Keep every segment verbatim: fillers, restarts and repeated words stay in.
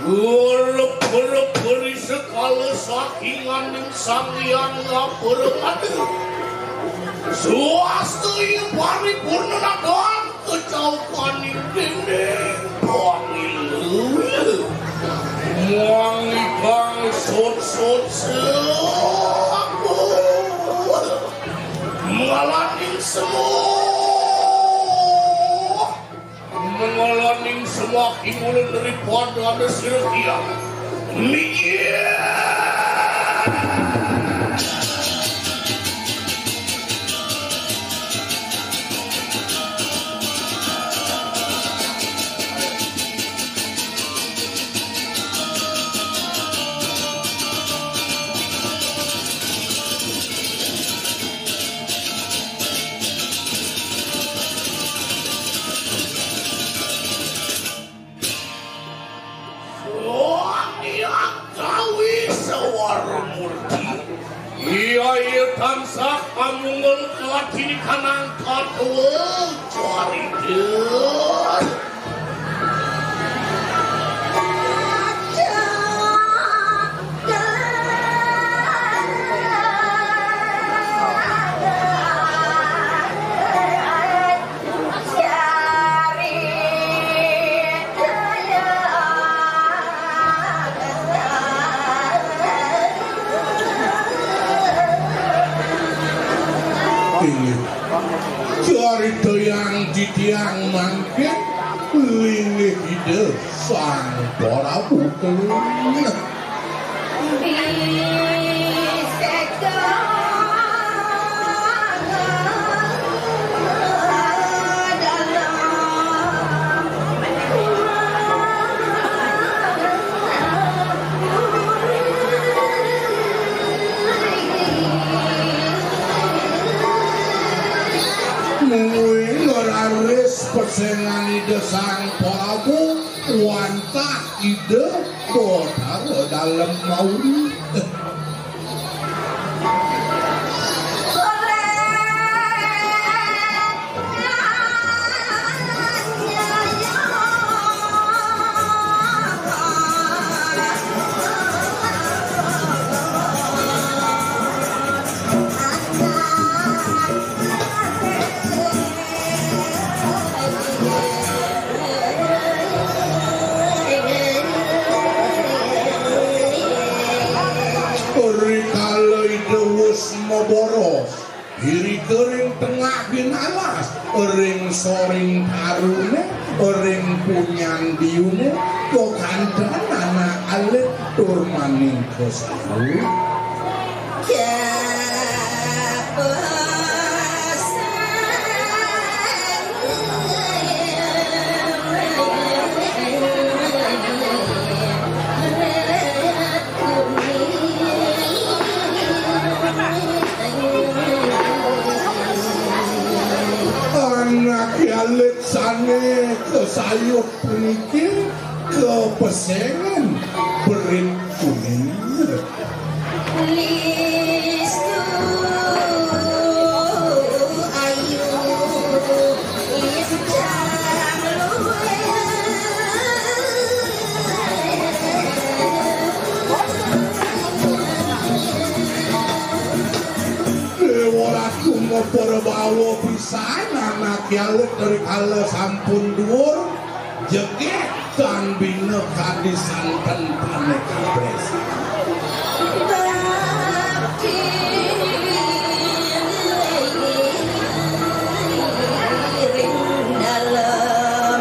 Guru-guru beri sekala sakinganing Sang Hyang Ngapura Madu. Suwasta iya paripurna nadhang kecaukaning dinding pamilu. Muang ikang sut-sut seaku. Mengalaning semua. Mengalaning semua kimulan daripada anda sira kian. Minggir. Wah, iya kawi sawara murti. Iya, iya tansah amungel kelati kanang katua carita. Inggih. Carita yang titiang mangkin linggih Ida Sang Prabu Keling. Mungguing raris pesengan Ida Sang Prabu wantah Ida Batara Dalem Mauri. Rikala Ida wus maboros, irika ring tengahing alas, ring soring tarune, ring punyan diune, kakanten anak alit tur maning kasaru. Anak alit sane kasayup puniki kapesengan berit kuning. Listu ayu injang luwih. Dewa Ratu maperbawa pisan anak alit rikala sampun duur. Jegég tan bina kadi santen panek abres. Bakti ring dalem dalan.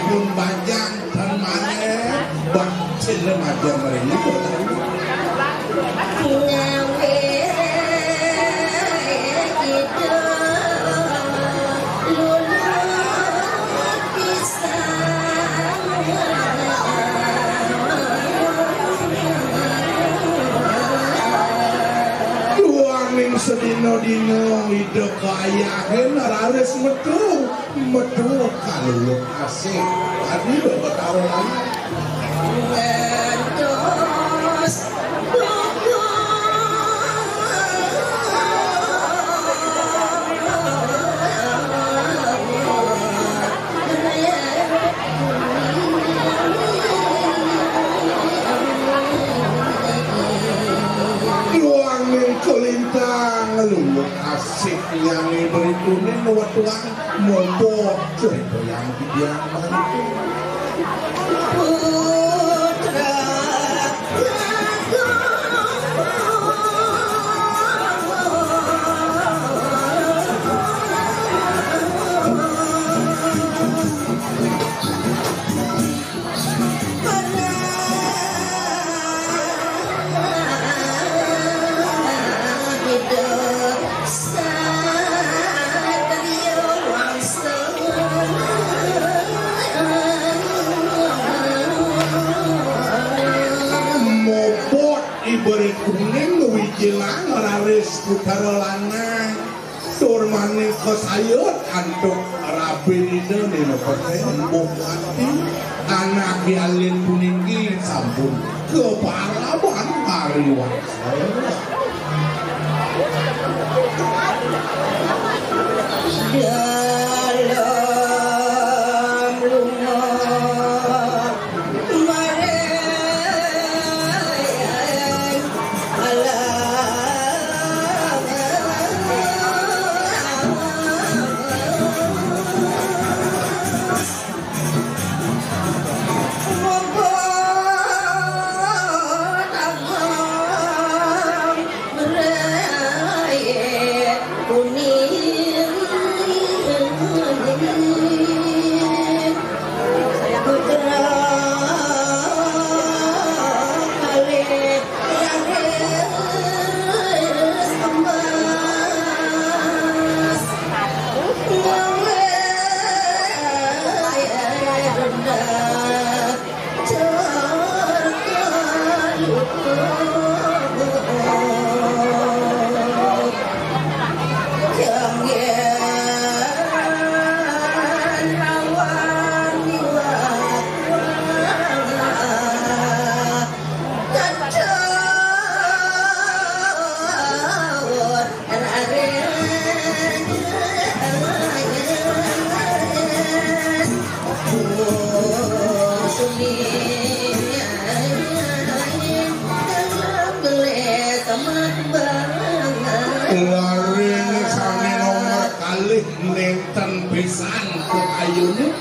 Pun bajang dan maneh, bacén majang mrene. Ngawe ida lulu pisan. Duaning sedina-dina ida kayahin raris metu. Metu kaluluk asih. Adi Betara Lanang. Ngantos Luanging kalintang luluk asih nyane berikune nuwet tuang. Monggo cerita yang biang mangke. Putra Agung. Mobot ibere kuning wijilang raris putra lanang. Tur maning kasayut antuk rabi dina nina peteng embung ati. Anak yalin puniki sampun keparaban kari wangsa. Dalam lunga Laring sane nomor kalih nenten pisan kok ayune.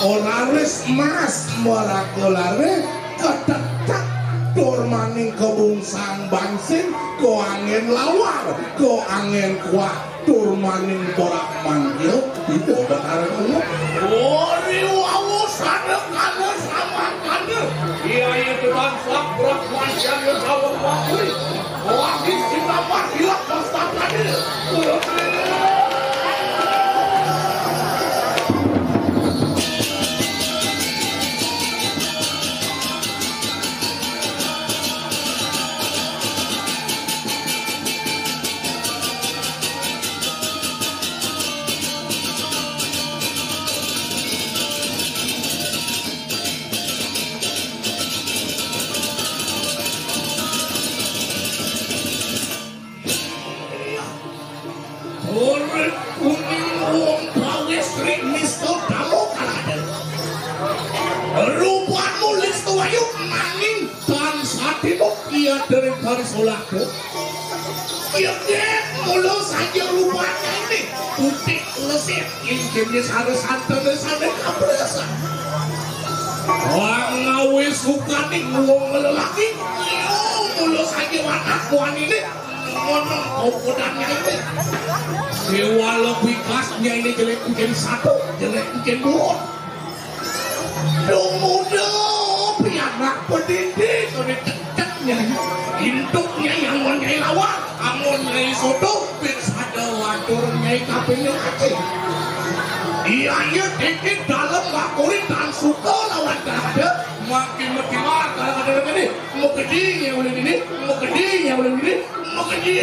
Ora ris mas meraka lare ketetek tur maning kebungsang bangsing ko angin lawar ko angin kuat. Tur maning porak manggil, Ida Betara Kala. Ori wawu sadekala samangkana. Iya, iya, teman sabrak mancan ya sawang wakui. Wadi sinamar hilak kastangkana. Urip kuning wong pawis ring nista damo kaladen. Rupamu listu ayu nanging tan satino iya dereng garis olahku. Yekek mula saja rupane ini putih lesit inggih sarasantene sane kapresan. Wang ngawi sukaning wong lelaki, iya mula saja wanak wanine ngono kokodan ini. Dewa lebih khasnya ini jelek mungkin satu, jelek mungkin dua. Dong muda pianak pendidik, udah cecek Nyai. Induk Nyai, amun Nyai lawak, amun Nyai soto, pin sada watur Nyai kaping yang kacil. Iya, iya, dikit dalam wakuri dan suka lawan kada. Makin mati mah, kalau kada ini, mau gede Nyai ulun ini, mau gede Nyai ulun ini, mau gede.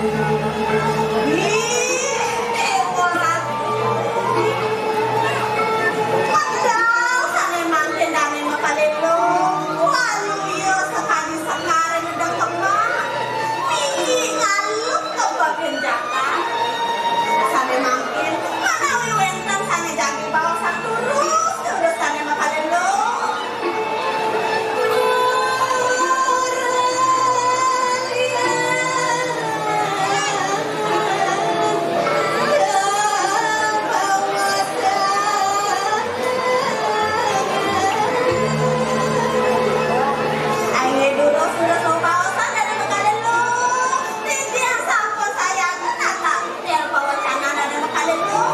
Ih, Déwa Ratu. Medal sané mangkin dané makalelo. Waluya sakadi sekar ing kembang. Minggi ngaluk kembang jagat. Sané mangkin, manawi wénten sané jagi baosan, durus, durus sané makalelo. Ayo, durus, durus, baosan, dané makalelo. Titiang sampun sayanten, nata, tiang pawacanan dané makalelo.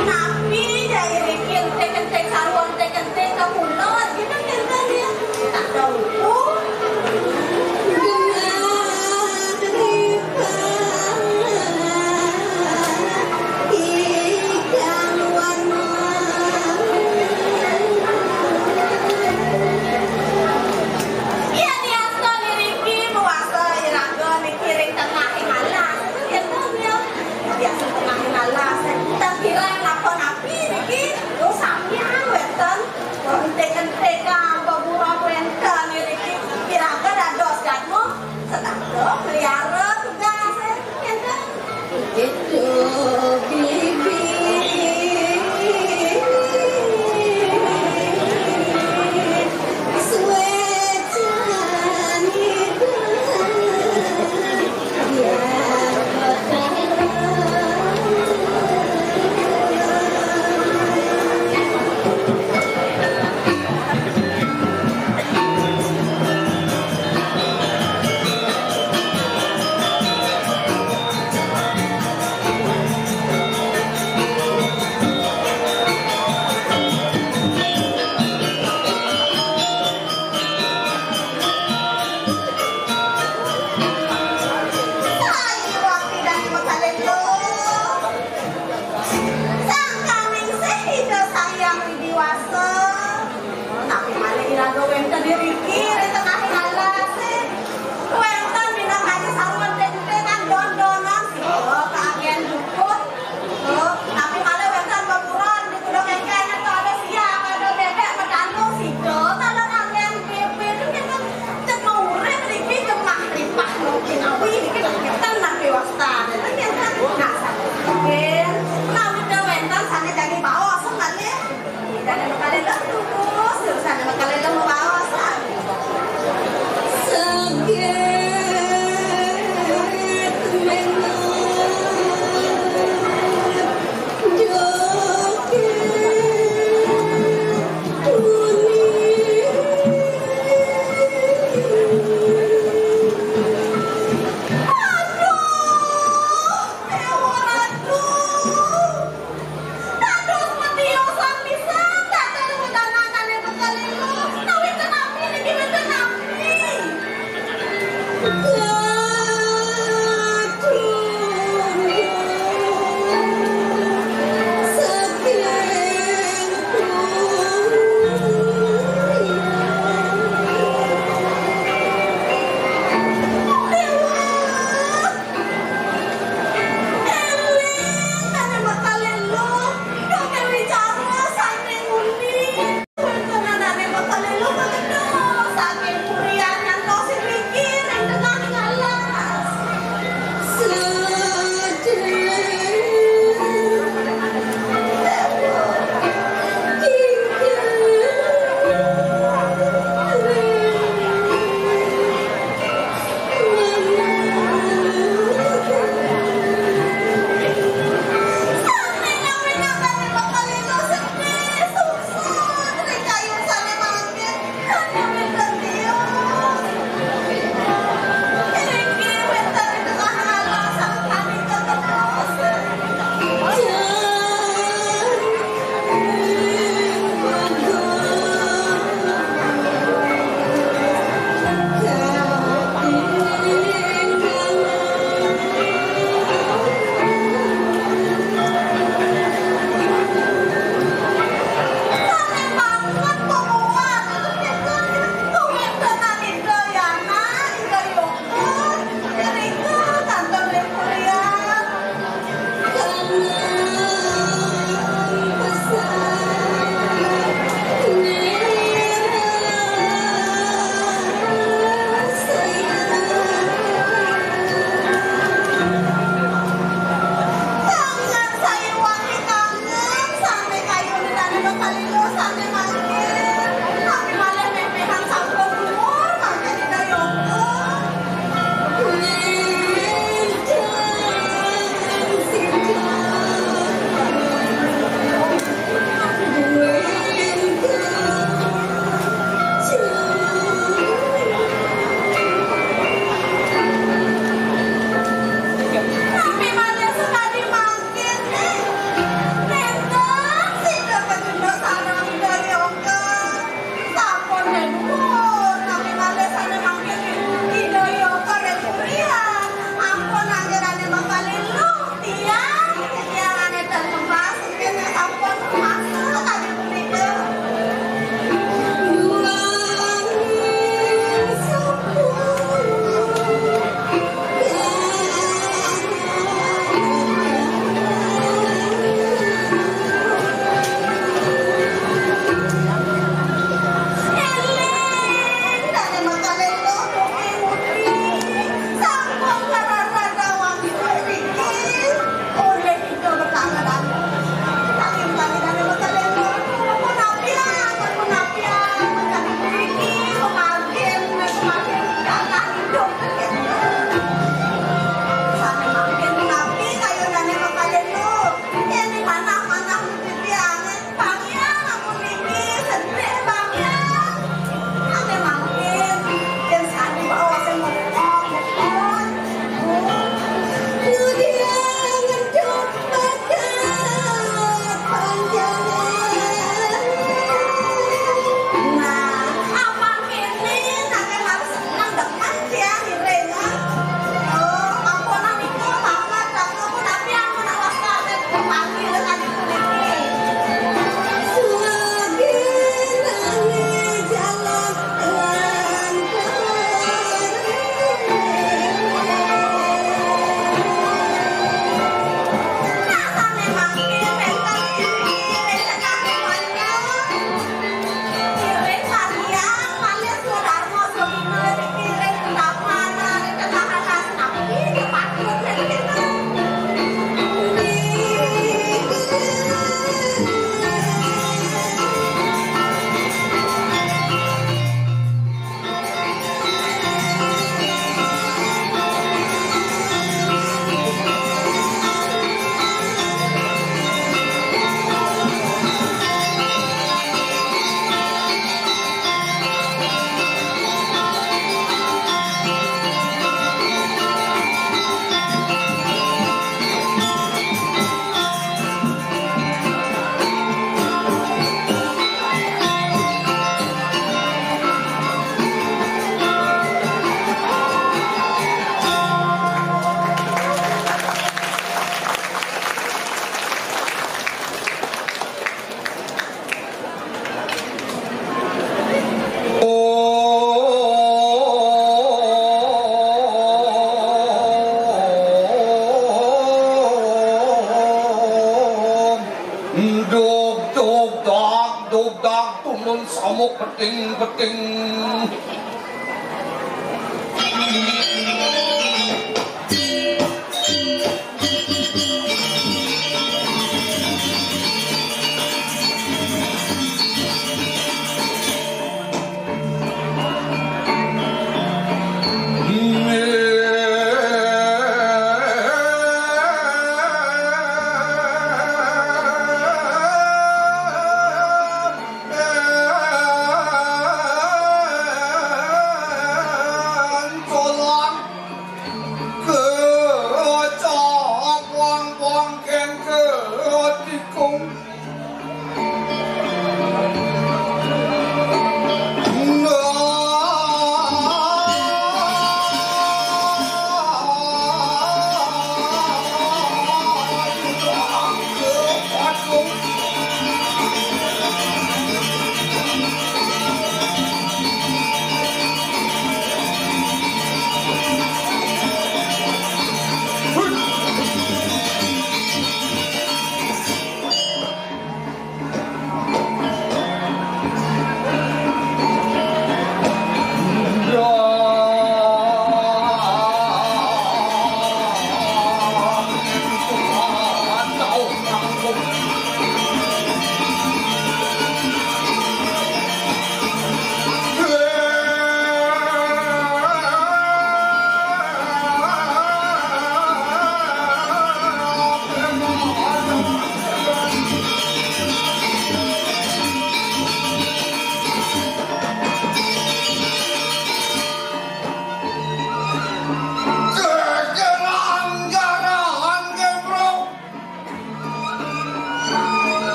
Napi jai riki, entik-entik sarwa, entik-entik ka kula, gitu, gitu, ya. Tak tahu. Iya, diasta niriki, mawasta iraga niki ring tengahing alas. Enten, ya. Biasa tengahing alas. Tang kirang napa napi niki? Duh, samian wénten. Entik-entik, ah, beburon wénten niriki. Iraga dados jadma setata meliara tugas, ya. Enten. Sangkaning Ida Sang Hyang Widhi Wasa. Napi malih iraga wénten iriki ring tengahing alasé? Wénten minakadi sarwa entik-entikan, don-donan, sida kaagén jukut. Oh, napi malih wénten beburon di Kuda Kéngkén, ada siap, ada bébék, ada tanduk, sida taler agén bébék. Cek urip niki gemah ripah mungkin awi niki, kita napi wastané. Nah, sampun. Napi wénten sané jagi baos malih. Kita kali lah terus, terus ada kali lah baos. Sagét mémé joget. Aduh, Déwa Ratu. Dados patiosan pisan, dados Sampun den nuwun, nami malih sane mangkin Ida Hyang Karen Surya. Ampun anggirane mangkalilu, tiang, tiang ane dan kembas, kene sampun mangsa kali punika. Nuwun sampun. Om. Dug, dug, dag, dug, dag, tumun samuk peting, peting.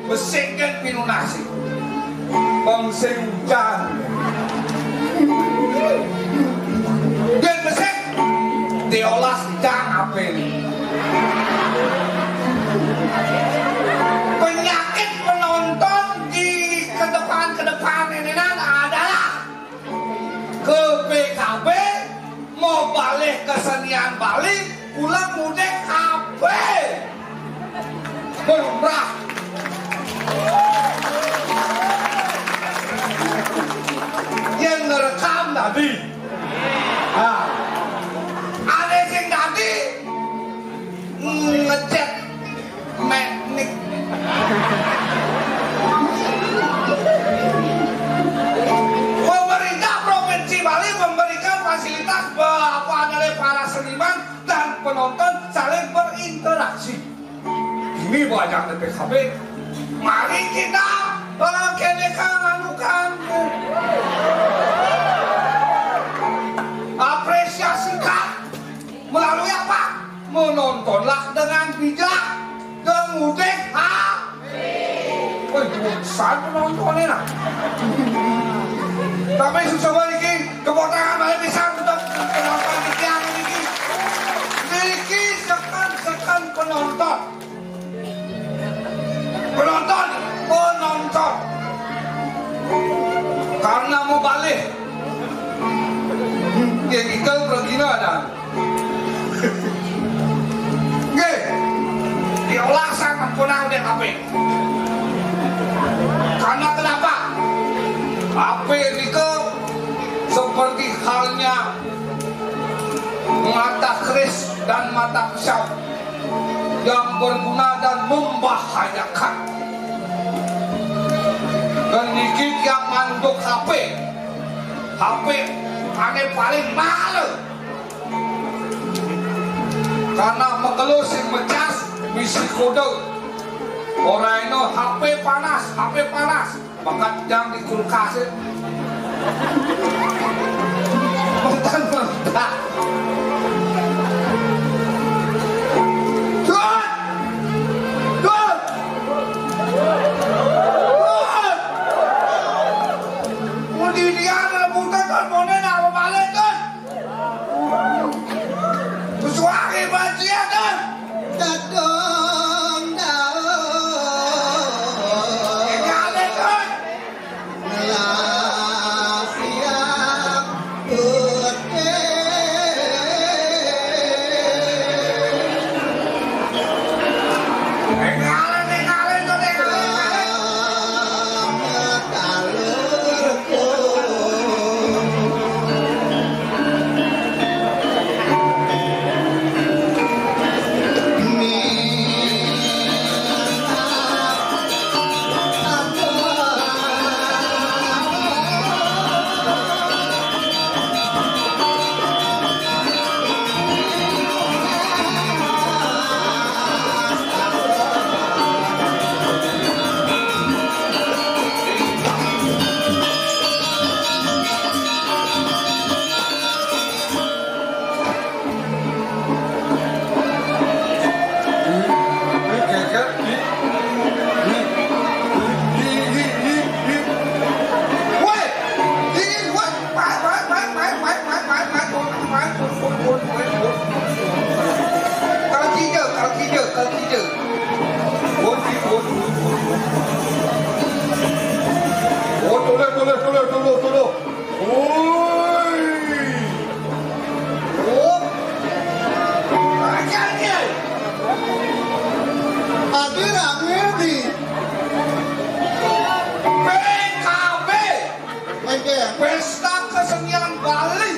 Besik kan pinunasi. Pang sing ujan. Yén besik diolah jang apin. Penyakit penonton di ke depan-ke depan ini adalah ke P K B mau balih kesenian Bali, pulang mudik H P. Lumrah. Yang ngerekam tadi. Nah, ada yang tadi ngecek Mek, nik. Pemerintah Provinsi Bali memberikan fasilitas ba-, apa adalah para seniman dan penonton saling berinteraksi. Ini banyak P K B. Mari kita, eh, kene kan anu kan. Apresiasikan melalui apa? Menontonlah dengan bijak dan mudik ha. Woi, bosan penontonnya nah. Tapi susah banget iki, kepotong banget pisan untuk penonton iki, anu iki. Niki seken-seken penonton. Penonton, penonton. Karena mau balik. Ya, kita pergi ada. Nggih. Diolah sang punah udah H P. Karena kenapa? H P niku seperti halnya mata keris dan mata pisau yang berguna dan membahayakan. Dan niki yang manduk H P. H P ane paling mahal. Karena mekelo sing mecas misi kode. Ora eno H P panas, H P panas. Bakat jang di kulkas e. Mentah-mentah. Dut! Dut! Dut! Mun dilihat rebutan kan mone nak balik kan. Suwake bajian, Dun. Dadong daun. Engale, Dun. Ngelah siang putih. Engale, engale, Dun, engale, engale. Woi. Oh. Aja, aja. Adi rame di P K B. Oke. Pesta Kesenian Bali.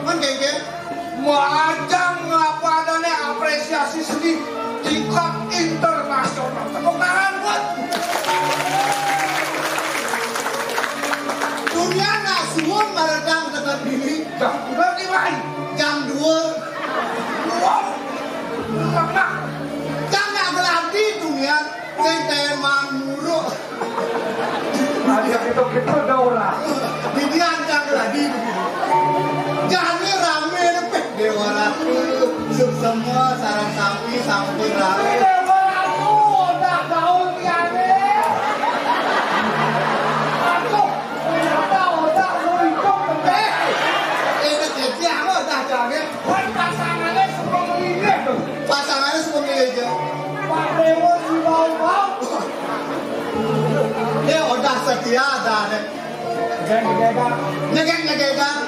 Oke, oke. Majang apa adanya apresiasi seni tingkat internasional. Tepuk tangan buat. Dunia nak suwun maredang dengan diri. Dah, udah dimai. Jam dua. Wow. Nah. Jam nak geladi dunia. Sing teman muruk. Tadi yang itu kita udah ora. Ini ancang geladi. Jane rame lebih Dewa Ratu. Suksema sareng sami sampun rame. Dewa Ratu, tak tahu tiane. Iya, dah, deh. Nyegek, nyegek, dah.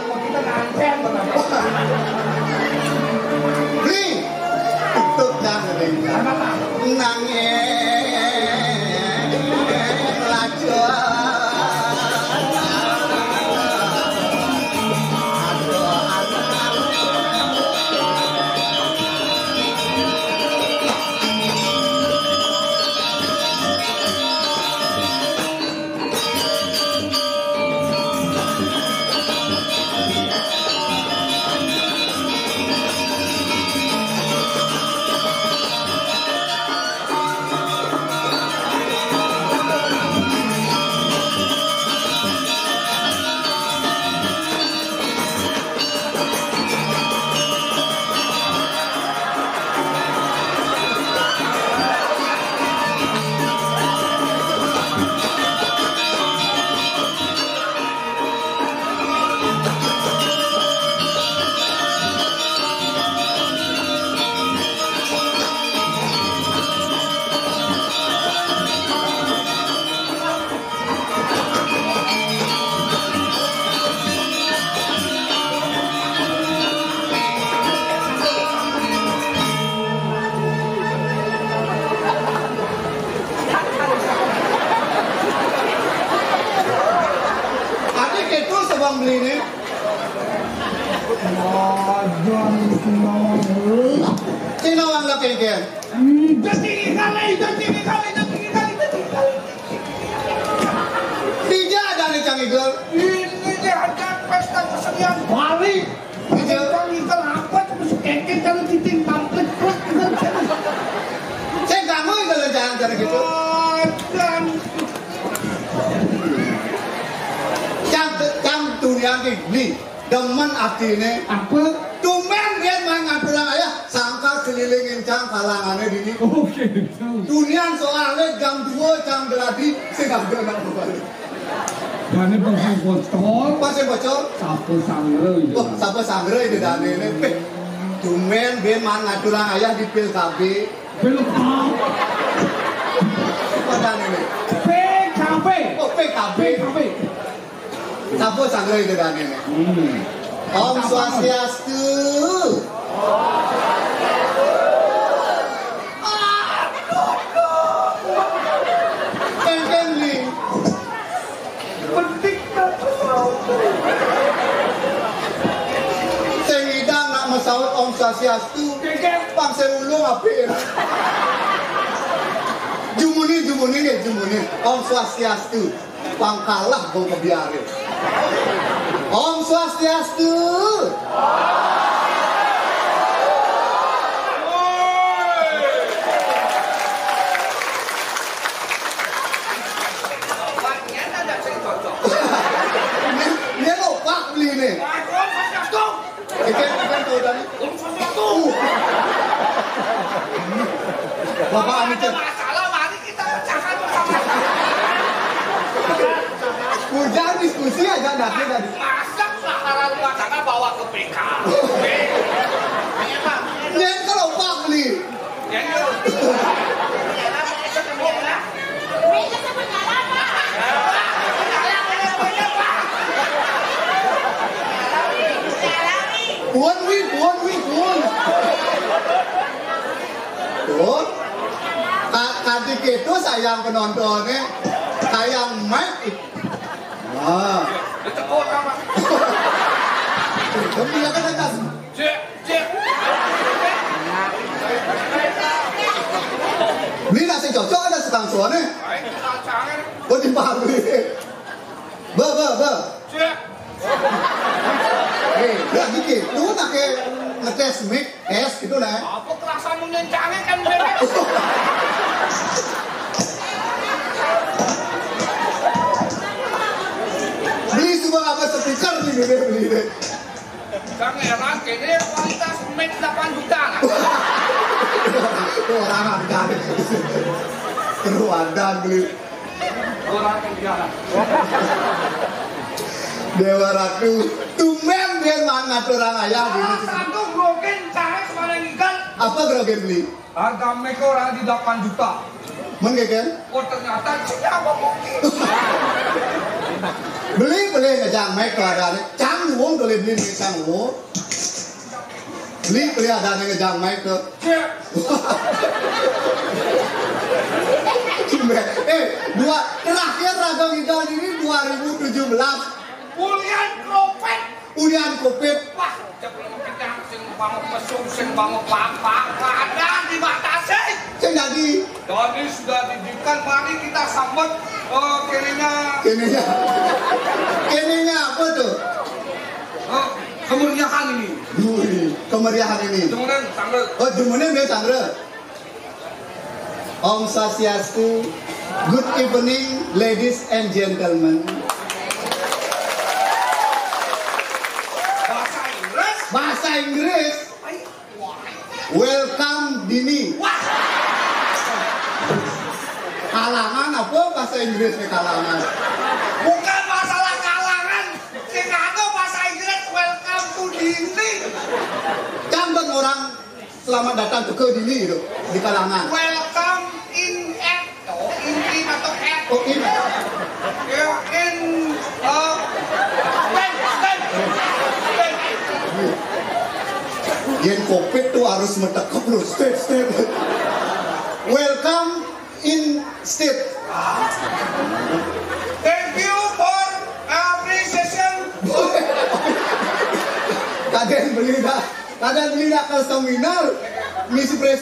Beli. Tutup, dah, deh. Nangis. Lacur. Ati kéto sawang beliné. Waduh, sing nawang. Sing nawang lah kéngkén. Hmm, jadi kali, jadi kali, jadi kali, jadi kali. Tidak ada nih Cang Igel. Ini nih ada pesta kesenian Bali. Gitu. Cang Igel apa tuh, mesti kéngkén kalau titing tampil. Saya nggak mau itu, jangan cara gitu. Waduh. Cang, Cang, dunia ini demen atiné. Apa? Tumbén biar main ngaturang ayah, sangka kelilingin Cang kalangané dini. Oh, gitu. Dunia soalnya jam dua Cang geladi, sing ada nak balik. Jane pas bocor. Pas bocor. Sapa sanggra iki? Oh, sapa sanggra iki dane ini? Peh, tumbén biar main ngaturang ayah di Pil K B. Pil K B. Apa dane ini? P K B. Oh, P K B. P K B. Sapa sanggra itu dane ini? Hmm. Om Swastiastu. Kéngkén nih. Penting. Sing ngidang nak masaut Om Swastiastu. Kéngkén. Pang sing ulung apik. Jumuni, jumuni nggih, jumuni. Om Swastiastu. Pang kalah wong kebiare. Om Swastiastu. Dia, dia lupa beli nih. Ikan, ikan tuh tadi. Bapak Amit. Masalah, mari kita pecahkan bersama-sama. Hujan diskusi aja nanti tadi. Masak masalah rumah tangga bawa ke P K. Iya, Pak. Dia kalau Pak beli. Ya, iya. One week, one week, one. Tuh. Ka-, kadi gitu sayang penontonnya, sayang mic. Wah. Itu dia kan atas. Cek, cek. Beli nasi cocok ada setang suane. Ayo, kita cangan. Oh, di pabrik. Ba, ba, ba. Cek. Eh, lagi gitu. Lu pakai ngetes mic, tes gitu lah. Apa kerasa mengencangnya kan bebek? Beli semua apa speaker nih, beli, beli, beli. Kang Erang, kene kualitas mic delapan juta lah. Orang ada. Seru ada beli. Orang kerja. Dewa Ratu, tumben dia mangat orang ayah di sini. Satu grogen cahaya semana ngigal. Apa grogen beli? Harga mic orang di delapan juta. Men, Keken? Oh, ternyata siapa mungkin? Beli, beli ngejang mic tuh ada nih. Cang wong tuh beli, beli cang wong. Beli, beli ada nih ngejang mic tuh. Eh, dua terakhir Raga Widang ini dua ribu tujuh belas. Ulian Covid. Ulian Covid. Wah, jangan sing bangun mesum, sing bangun papa, keadaan dibatasi. Sing jadi. Jadi sudah diizinkan, mari kita sambut, eh, kirinya. Kirinya. Kirinya apa tuh? Eh, kemeriahan ini. Wih, kemeriahan ini. Kemudian sambut. Oh, kemudian dia sambut. Om Swastiastu. Good evening, ladies and gentlemen. Bahasa Inggris? Bahasa Inggris. Welcome Dini. Wah. Kalangan apa bahasa Inggrisnya kalangan? Bukan masalah kalangan. Sing ada bahasa Inggris, welcome to Dini. Kan orang selamat datang ke, ke Dini gitu, di kalangan. Welcome in at, oh, in, in atau at? Oh, in. Ya, in, uh, stand, stand, stand. Yang Covid tuh harus metekuk loh, step, step. Welcome in state. Thank you for appreciation. Kadang beli dah, kadang beli dah ke seminar, misi pres.